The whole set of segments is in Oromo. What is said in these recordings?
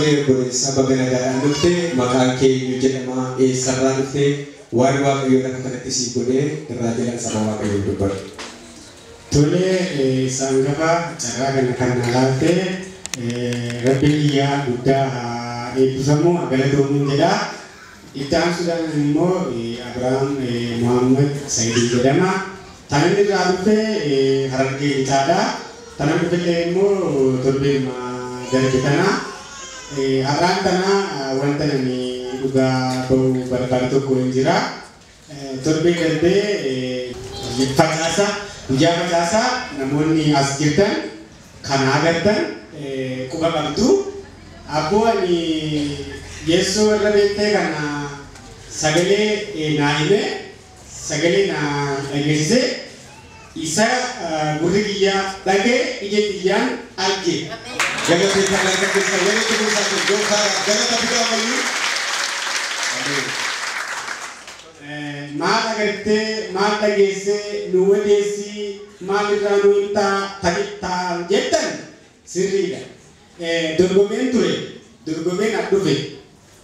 Tolee obboleessa baga nagaadhaan dhufte maqaan kee eenyu jedhama eessarraa dhufte waan Waaqayyo lafa kanatti siif godhee irraa jalaan saba Waaqayyoo dubbadhu. Tolee sangafa carraa kana kan na laatte Rabbi kiyyaa guddaa haa eebbifamu haa galatoomuun jedha. Itti aansuudhaan immoo Abiraam Muhammad Sayidii jedhama. Kan inni irraa dhufe Harargee Lixaadha. Kanan dhufellee immoo torbeema darbe kana. Har'aan kana wanta nani dhugaa ba'uu barbaadu tokko hin jira. Torbee darbee facaasa guyyaa facaasaa namoonni as jirtan kan agartan quba qabdu. Abboo ani Yeessoo warra beektee kana sagalee naa hime sagalee naa dhageessise isa gurri kiyyaa dhagee ija kiyyaan arge. Galateeffannaa harka keessan walitti buusaa kun gooftaadhaaf galata fidaa ammayyuu. Ameen. Maal agartee maal dhageessee nu odeessii maal irraa nu himtaa ta'a jettan sirriidha. Dorgomeen ture dorgomeen as dhufe.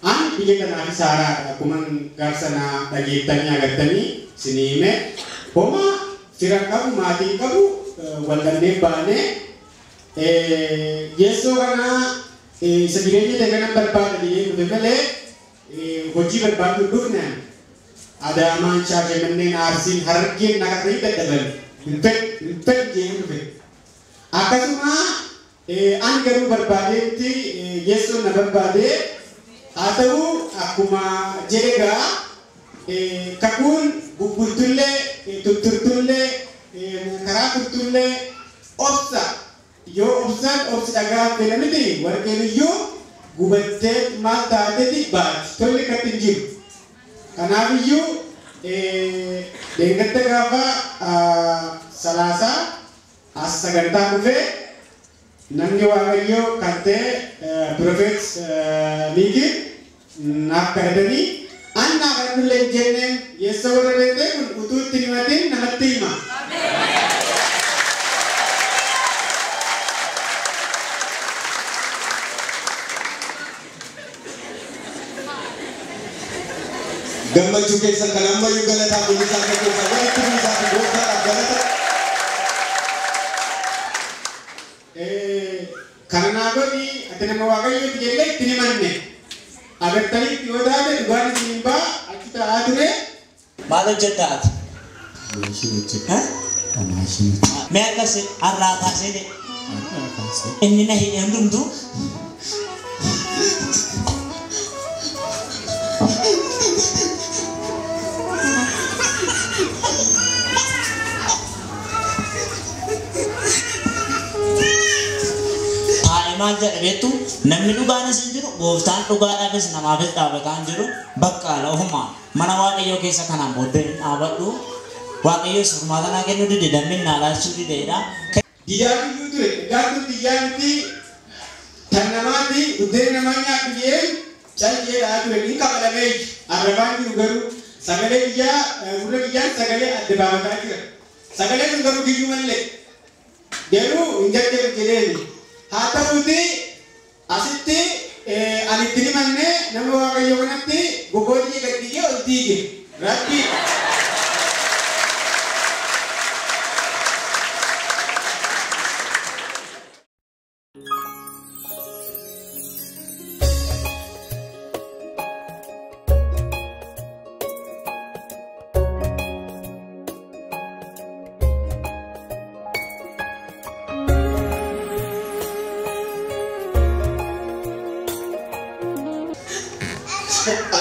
Ani biyya kanaaf saaraadha akkuma gaaf sana dhageettanii agartanii isinii hime. Homaa fira qabu maatii qabu wal dhabnee baanee Yeessoo kana isa jireenya ta'e kanan barbaada jedhee dhufe malee hojii barbaadu hin dhufne ani. Adaamaan, Shaashamanneen, Arsiin, Harargeen naqatanii dadhaban hin fedhu hin fedhu jedhee dhufe. Akkasuma ani garuu barbaadeetti Yeessoon na barbaade haa ta'u akkuma jedhe gaa kakuun bubbultullee tutturtullee karaa turtullee obsa yoo obsan obsi dhagaa fedha miti warqeen iyyuu gubattee maal taateeti baati tolli akkatti hin jiru. Kanaafiyyuu deeggarta gaafa salaasaa as sagantaa dhufee namni Waaqayyoo kan ta'e Profeet Miikii naaf kadhatanii an naa kadhadhullee hin jenneen Yeessoo warra beektee kun utuu itti himatin namatti hima. Gammachuu keessan kan ammayyuu galataa mul'isaa harka keessan walitti buusaa fi gooftaadhaaf galata. Kana naa godhi ati nama Waaqayyooti jennee itti himanne. Agartanii itti yoo taate dhugaan isiniin ba'a achi taa'aa ture. Maal hojjetta ati? Maashin hojjeta. Maashin hojjeta. Mee akkas har'aa kaasee jedhe. Har'aa kaasee. Inni na hidhe hundumtuu taa'ee maal jedha beektu namni dhugaanis hin jiru gooftaan dhugaadhaafis namaafis dhaabataa hin jiru bakka ala ofumaan mana Waaqayyoo keessa kanaan booddee hin dhaabadhu Waaqayyoos furmaata naa kennuu dide dammin naa laachuu dideedha. Diyyaa biyyuu ture. Egaa kun diyyaa miti tan namaati buddeena namaa nyaadhu jedheen cal jedhaa ture. Ni kabalamee arrabaan jiru garuu sagalee biyyaa gurra biyyaan sagalee adda baafataa jira. Sagalee sun garuu kiyyuu malee garuu hin jajjabu jedheeni. Haa ta'uuti asitti ani itti himanne nama Waaqayyoo kanatti gogoonni gad diigee ol diige. Rabbi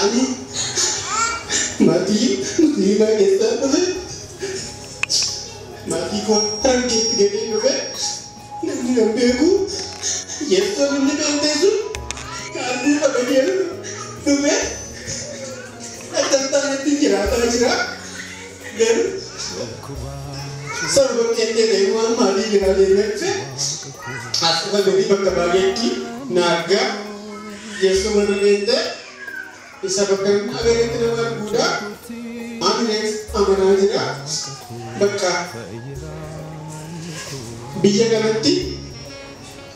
Ani maatii musliimaa keessaa dhufe maatii koo Harargeetti galee dhufe namni nan beeku Yeessoon inni beektee sun kaardii qabatee dhufe akka taanetti jiraataa jira garuu sababa keettee ta'e waan maatii biraa deemee dhufe as dhufa gatii bakka baay'eetti naaggaa Yeessoo warra beektee isa bakka hin agarreetti nama arguudha. Ani amanaa jira. Bakka biyya kanatti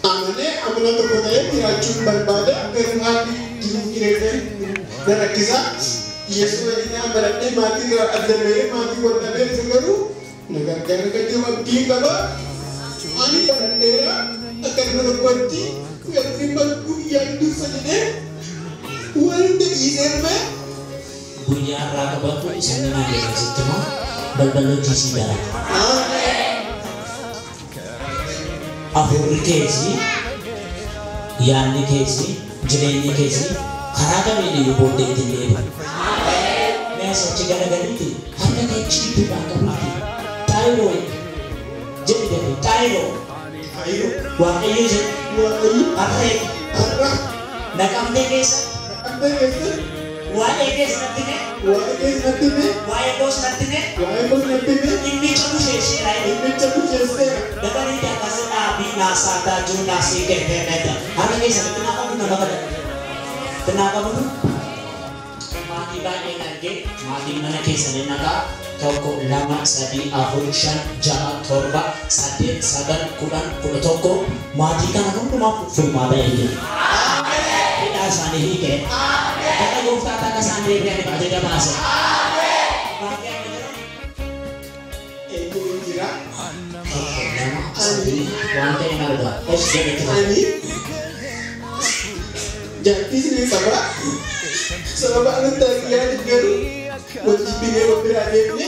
Amanee amala tokko ta'ee jiraachuun barbaada. Garuu haalli jiruuf jireenya na rakkisa. Yesuus waliin amanadhee maatii irraa adda bahee maatii wal dhabee isa garuu na gargaara kan jiru abdiin qaba. Ani baradheera akka nama tokkotti yookiin balbuu biyyaan dursa jedhee waan hunda dhiisee dhufe. Guyyaa irraa qabatu isa nama beeksitti moo balbala hojii sii gara. Hafuurri keessi, yaadni keessi, jireenyi keessi karaa kamiin iyyuu booddee ittiin deebi'u. Mee achi garagaliiti harka kee jidduudhaan qabuuti. Taayiroo jedhi jedhi taayiroo. Waaqayyo jedhi. Waaqayyo Harree har'a naqamtee keessa naqamtee keessa waa'ee keessa natti hime waa'ee keessa natti hime waa'ee koos natti hime waa'ee koos natti hime dhimmicha busheesseera dhimmicha busheesseera. Dabalii daakasa dhaabii naasaa taajuu naasii kennee netta harka keessa tinaa qabdu nama kadhatu tinaa qabdu maatii baay'een argee maatii mana keessanii nagaa 1 2 3 4 5 6 7 8 9 10 11 maatii kana hundumaaf furmaata eegale. Hidhaa isaanii hiikee gara gooftaa akka isaan deebi'aniif ajaja baase. Maatii amma jira? Eenyu jira? 1 2 3 waan ta'e hin argaa. Esh jedhetti fudhate. Ani jaartii ni qaba. Sababa amantaa kiyyaatiif garuu wal jibbinee wal biraa deemne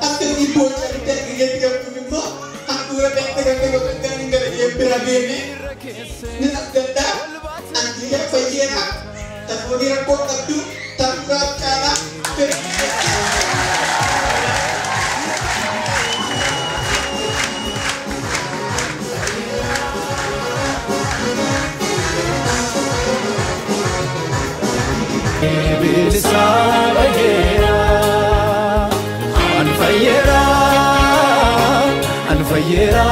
akka inni boocanitti argageetti qabduuf immoo hafuura beekta kan tokko kan hin gara jee biraa deemne ni abdadhaa ani kiyyaa fayyeera tafoonii rakkoo qabdu tafuuraaf caalaa fedha. Bilisa baheera, an fayyeera, an fayyeera,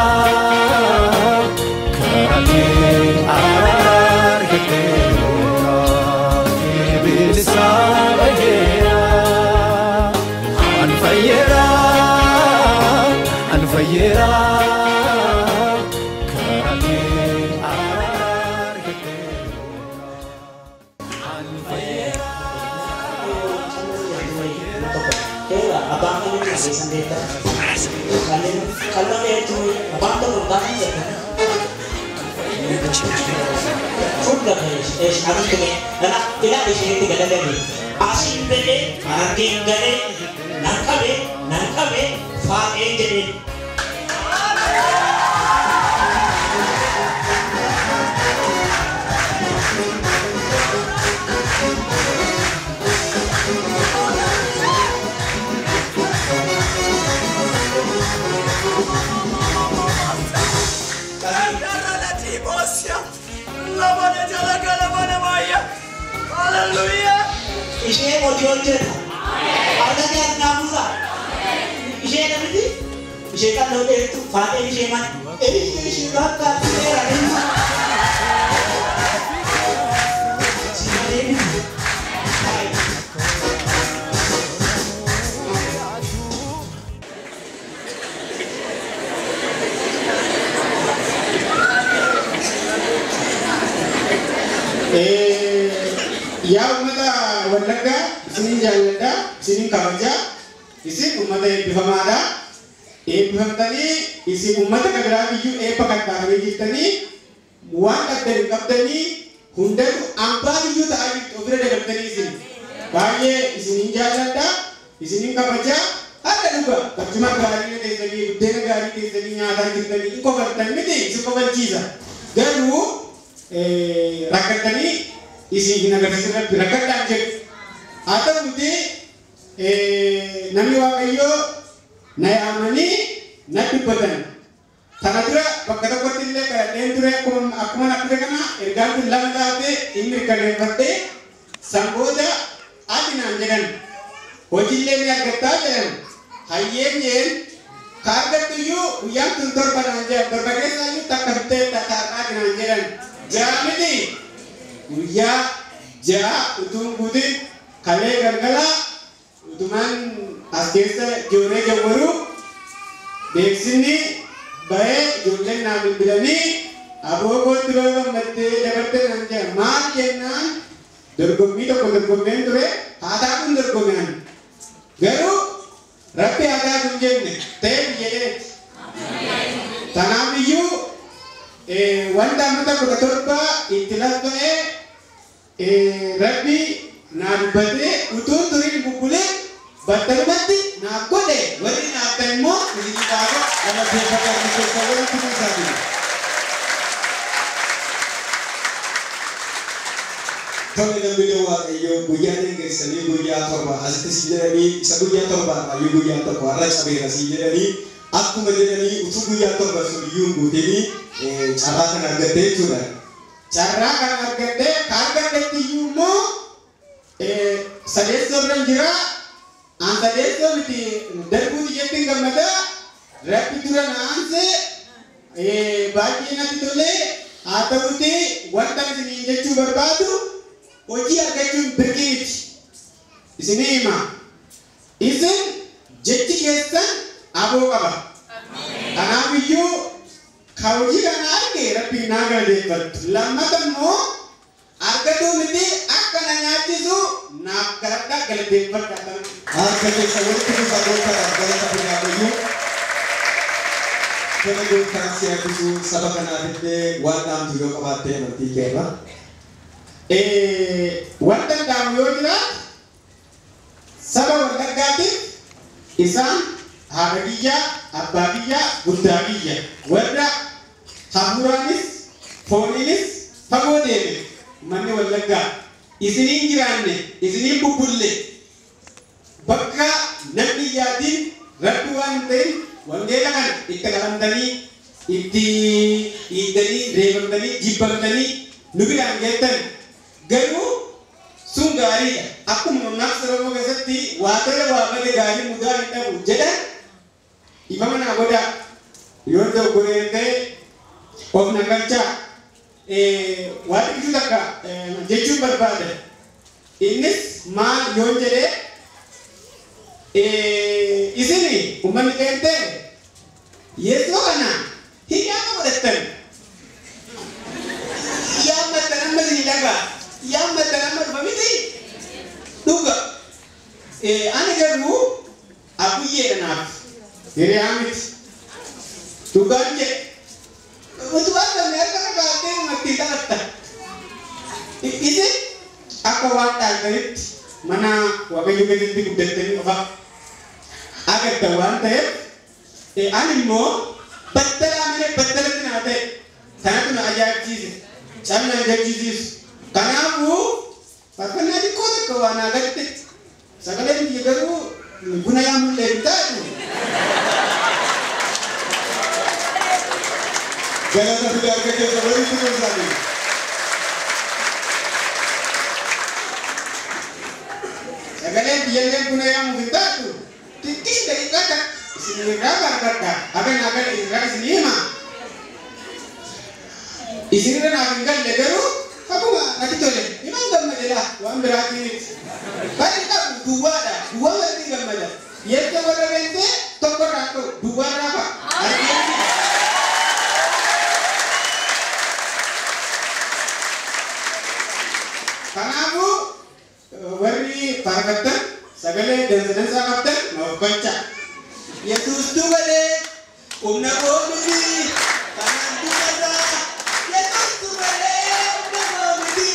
karaa kee araara argateera. Bilisa baheera, an fayyeera, an fayyeera, karaa kee araara argateera. An fayyeera. Abbaan kan inni keessan beektaa? Qal'oo dheertuu abbaan tokko maqaan hin jedhamu. Fuula eesh anutti ga'e ilaali isheetti galagalii. Asiin galee harargeen galee nan qabee nan qabee faaqeen jedhee. Ishee hojii hojjeta. Harka kee ati naa buusaa. Ishee namiti ishee qal'oo dheertuu faaxeen ishee mana. Eeyyee ishee bakka seera dhimma. Si malee miti. Yaa uummata Wallaggaa isinin jaalladha, isinin kabajaa, isin uummata eebbifamaadha. Eebbifamtanii isin uummata kan biraa biyyuu eebba kan taatanii jirtanii waan qabdan hin qabdanii hundatu hambaa biyyuu ta'aa jirtu ofirra dabartanii isin. Baay'ee isinin jaalladha, isinin kabajaa. Har'a dhuga barcuma gaarii teessanii, buddeena gaarii teessanii nyaataa jirtanii hin kofaltan miti isin kofalchiisa. Garuu rakkattanii isin hin agarsiisan rabbi rakkadhaan jedhu. Haa ta'uti namni Waaqayyoo na yaamanii na dubbatan. Kana dura bakka tokkotti illee kadhadheen ture akkuma na dhufe kana ergaan kun lama taate hin mirkaneeffadhee san booda ati naan jedhan hojiillee ni argattaa jedhan hayyeen jeen ka argattu iyyuu guyyaan tun torba naan jedhan torba keessaa iyyuu takka fittee taataadhaati naan jedhan ja'a miti guyyaa ja'a utuun guutin kalee galgalaa utumaan as keessa jooree jawwaruu beeksisni bahee ijoolleen naa bilbilanii Aboo kootti baga gammaddee dabartee naan jedha. Maal jennaan dorgommii tokko dorgommeen ture haataa kun dorgome ani. Garuu Rabbi haataa kun jenne ta'e jedheeti. Kanaaf iyyuu wanta ammata 17 itti laffa'ee Rabbi naa dubbatee utuu turiin bubbulee battalumatti naaf godhe warri naaf ta'e immoo isinii baafoo Galateeffadhaa keessa walitti buusaa. Tole namni Waaqayyoo guyyaa dheengessanii guyyaa 7 asitti si jedhanii isa guyyaa 7 iyyuu guyyaa 1 har'a cabeera si jedhanii akkuma jedhanii utuu guyyaa 7 sun iyyuu hin guutinii carraa kan argatte jechuudha. Carraa kan argadhee kan argadhetti iyyuu immoo sadeessoo irra jira. An sadeessoo miti darbuuti jettiin gammadaa Rabbi dura na aansee baay'ee natti tolee haa ta'uti wanta isiniin jechuu barbaadu hojii argachuun birqii miti. Isinii hima. Isin jechi keessan aboo qaba. Kanaaf iyyuu ka hojii kana arge Rabbi naa galateeffattu. Lammata immoo argatuu miti akka na nyaachisu naaf galadhaa galateeffadha. Harka keessa walitti buusaa gooftaadhaaf galata fidaa iyyuu. Tole gooftaan si eebbisuu saba kanaaf illee waan dhaamtu yoo qabaatte amantii keerra. Wanta dhaamu yoo jiraatu saba Wallaggaatiif isaan haadha kiyyaa, abbaa kiyyaa, guddaa kiyya warra hafuuraanis fooniinis fagoo deeme manni Wallaggaa isiniin jiraanne isiniin bubbulle bakka namni yaatiin Rabbi waan hin ta'in wangeela kana itti qalamtanii itti dhiiddanii reebamtanii jibbamtanii nu biraan geettan garuu sun gaariidha. Akkuma mammaaksa Oromoo keessatti waa tole waa bade gaarii mudaa hin dhabu jedhan ifama naa godhaa yoo dogoggoree ta'e of na galchaa. Waa xiqqisuu takka jechuun barbaada. Innis maal yoon jedhee isin uummanni qeentee Yeesoo kana hiriyaa godhattan yaammattan amma isin dhagaa yaammattan amma dhufa miti dhuga. Ani garuu abuyyeedha naaf hiriyaa miti dhugaan jedhe utuu argamne harka kakaattee uummattiin taphatta. Isin akka waan dhaaltanitti mana Waaqayyo keessatti guddattanii qofa agartan waan ta'eef ani immoo battalaa malee battalatti naa ta'e kanatu na ajaa'ibsiise cabna ajaa'ibsiisu. Kanaafuu faarfannaa xiqqoo tokko waan agatte sagaleen biyya garuu buna yaamullee hin taatu. Galata fidaa harka keessa walitti buusaa. Sagaleen biyyallee buna yaamuuf hin taatu. Xiqqii daqiiqaa takka isin irraa barbaadda. Haga naa gale irraa isin hima. Isinirra naaf hin galle garuu akkuma natti tole himan gammadedha waan biraatii miti. Bari qabu duwwaadha. Duwwaa walitti gammada. Yeessoo warra beektee tokko irraa ka'u duwwaa irraa ka'a. Argeetti. Kanaafuu warri faarfattan sagalee dansa dansaa qabdan na of galchaa. Yesuustu galee humna koo miti kanaan dubataa. Yesuustu galee humna koo miti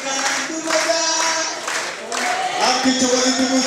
kanaan dubataa. Harkicha walitti buusaa.